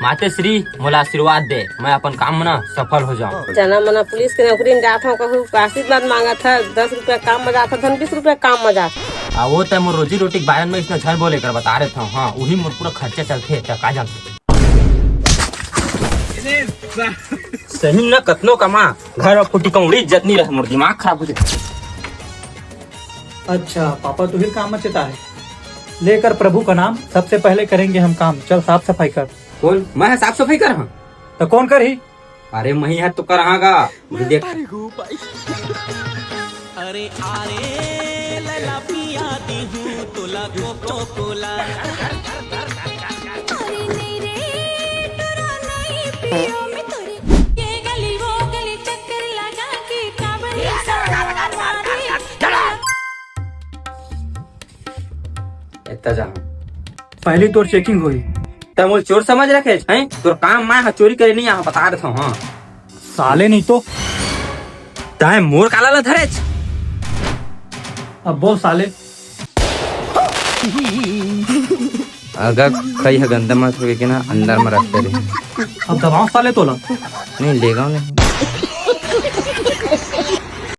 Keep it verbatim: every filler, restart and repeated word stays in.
माते श्री, मोला आशीर्वाद दे, मैं अपन काम म ना सफल हो जाऊं। जना मना पुलिस के नौकरी में जात हूँ, कहूँ का आशीर्वाद मांगत है, दस रुपया काम में जात है, धन बीस रुपया काम में जात है। आ वो तय मोर रोजी रोटी के बारे में इसने झन बोले कर बता रहे था। हाँ, वही मोर पूरा खर्चा चलते है, का जानते। सही न कतनो कमा, घर में फुटी कौड़ी इज्जत नहीं रहे, मोर दिमाग खराब हो जाए। अच्छा, पापा तो ही काम में चेता है। लेकर प्रभु का नाम, सबसे पहले करेंगे हम काम। चल साफ सफाई कर। कौन? मैं ह साफ सफाई कर हाँ? तो कौन कर ही? अरे मैं ह तो कर हाँ गा। देख। अरे अरे लला पिया दी हूँ तोला कोको कोला। अरे नहीं रे, तोरा नहीं पियो मैं तोरे। ये गली वो गली चक्कर लगा के काबरी सा मारे। इतना जाना। पहली तोर चेकिंग हुई। तै मोर चोर समझ रखे हैं? तोर काम मैं ह चोरी करे नहीं आ, बता देता हूँ। हाँ। साले नहीं तो। तै मोर काला ला धरेच? अब बोल साले। अगर कई ह गंदा मत होगे के ना, अंदर में रखते रहे। अब दबाओ साले तोला। नहीं, लेगा नहीं।